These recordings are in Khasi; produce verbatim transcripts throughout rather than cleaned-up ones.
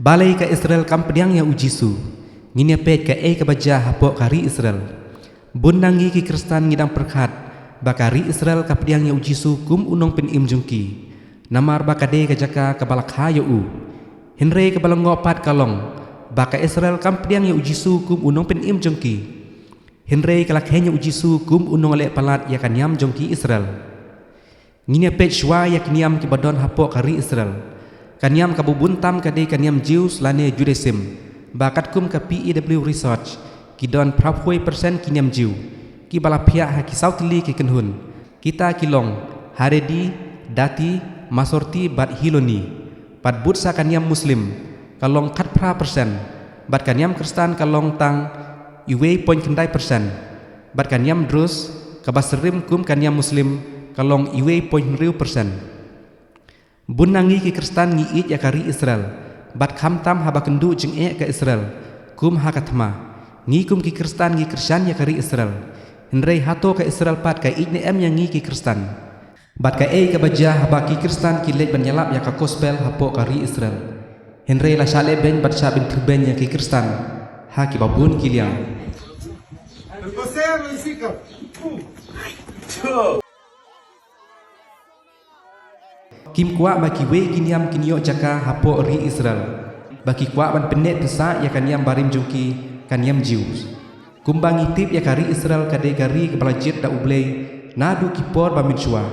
Balei ka Israel kam pdiang ïa u Jisu? Ngin ïa peit kaei kaba jia hapoh ka ri Israel. Bun na ngi ki Khristan ngi dang pyrkhat ba ka ri Israel ka pdiang ïa u Jisu kum u nongpynim jong ki, namar ba ka dei ka jaka kaba la kha ïa u. Hynrei kaba la ngoh pat ka long ba ka Israel kam pdiang ïa u Jisu kum u nongpynim jong ki, hynrei ka la kheiñ ïa u Jisu kum u nongleh palat ïa ka niam jong ki Israel. Ngin ïa peit shuwa ïa ki niam kiba don hapoh ka ri Israel. Ka niam kaba bun tam ka dei ka niam Jews lane Judaism, ba katkum ka P E W Research, ki don phra phew percent ki niam Jew, kiba la phiah ha ki saw tylli ki kynhun. Kita ki long Haredi, Dati, Masorti bad Hiloni. Bad bud sa ka niam Muslim ka long khatphra percent, bad ka niam Khristan ka long tang uwei point khyndai percent, bad ka niam Druze, kaba syriem kum ka niam Muslim, ka long uwei point hynriew percent. Bun na ngi ki Khristan ngi ïeit ïa ka ri Israel, bad khamtam haba kynduh jingeh ka Israel, kum ha ka thma, ngi kum ki Khristan ngi kyrshan ïa ka ri Israel. Hynrei hato ka Israel pat ka ïeit ne em ïa ngi ki Khristan? Bad kaei kaba jia haba ki Khristan ki leit ban ïalap ïa ka gospel hapoh ka ri Israel? Hynrei la shah lehbeiñ bad shah bynthubeiñ ïa ki Khristan ha kiba bun ki liang. Kim kwah ba kiwei ki niam kin ïoh jaka hapoh ri Israel, ba ki kwah ban pynneh pynsah ïa ka niam barim jong ki, ka niam Jews. Kumba ngi tip ïa ka ri Israel ka dei ka ri kaba la jied da U Blei naduh ki por ba mynshuwa.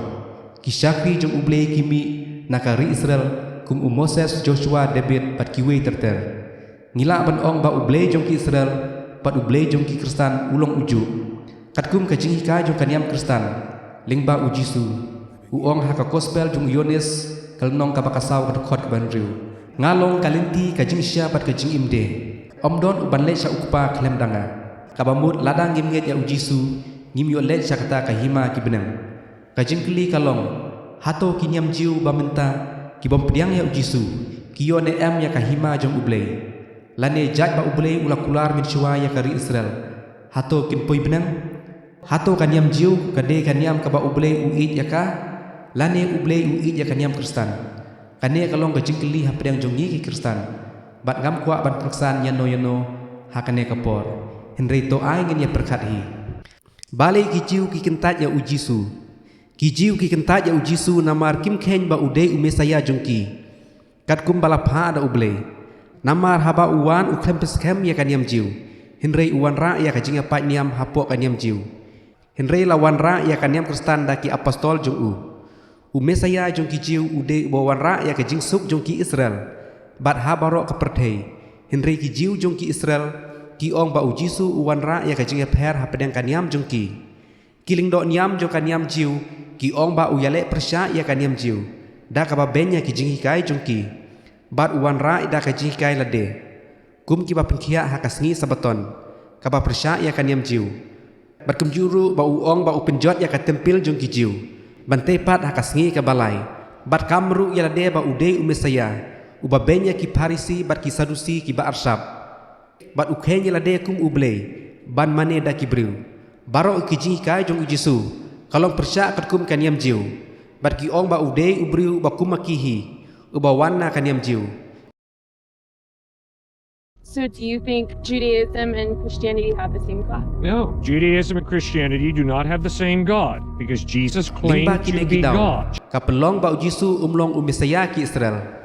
Ki shakri jong U Blei ki mih na ka ri Israel kum u Moses, Joshua, David bad kiwei ter ter. Ngi lah ban ong ba U Blei jong ki Israel bad U Blei jong ki Khristan u long ujuh. Katkum ka jinghikai jong ka niam Khristan lyngba u Jisu, u ong ha ka gospel jong u Ïoannis, ka lynnong kaba ka saw, ka dkhot kaba hynriew: Nga long ka lynti, ka jingshai bad ka jingim de. Ym don uban leit sha U Kpa khlem da nga. Kaba mut lada ngim ngeit ïa u Jisu, ngim ïoh leit sha kata ka hima ki bneng. Ka jingkylli ka long, hato ki niam Jiw ba mynta ki bym pdiang ïa u Jisu ki ïoh ne em ïa ka hima jong U Blei? Lane jait ba U Blei u la kular mynshuwa ïa ka ri Israel, hato kin poi bneng? Hato ka niam Jiw ka dei ka niam kaba U Blei u ïeit ïa ka, lane U Blei u ïeit ïa ka niam Khristan? Kane ka long ka jingkylli hapdeng jong ngi ki Khristan. Bad ngam kwah ban pynksan ïano ïano ha kane ka por. Hynrei to ai ngin ïa pyrkhat hi. Balei ki Jiw ki kyntait ïa u Jisu? Ki Jiw ki kyntait ïa u Jisu namar kim kheiñ ba u dei u Messaïah jong ki, katkum ba la phah da U Blei. Namar haba u wan u khlem pynskhem ïa ka niam Jiw, hynrei u wanrah ïa ka jingïapait niam hapoh ka niam Jiw. Hynrei la wanrah ïa ka niam Khristan da ki apostol jong u. U Messaïah jong ki Jiw u dei uba wanrah ïa ka jingsuk jong ki Israel bad ha baroh ka pyrthei. Hynrei ki Jiw jong ki Israel ki ong ba u Jisu u wanrah ïa ka jingïapher hapdeng ka niam jong ki. Ki lyngdoh niam jong ka niam Jiw ki ong ba u ïaleh pyrshah ïa ka niam Jiw da kaba beiñ ïa ki jinghikai jong ki, bad u wanrah da ka jinghikai lade, kum kiba pynkhiah ha ka sngi Sabbaton, kaba pyrshah ïa ka niam Jiw. Bad kumjuh ruh ba u ong ba u pynjot ïa ka templ jong ki Jiw ban tei pat ha ka sngi kaba lai, bad kam ruh ïa lade ba u dei u Messaïah uba beiñ ïa ki Pharisi bad ki Sadusi kiba arsap. Bad u kheiñ ïa lade kum U Blei ban mane da ki briew. Baroh ki jinghikai jong u Jisu ka long pyrshah katkum ka niam Jiw, bad ki ong ba u dei u briew uba kum ma ki hi, uba wan na ka niam Jiw. So do you think Judaism and Christianity have the same God? No, Judaism and Christianity do not have the same God because Jesus claimed to be God. Ka pynlong ba u Jisu um long u Messaïah ki Israel.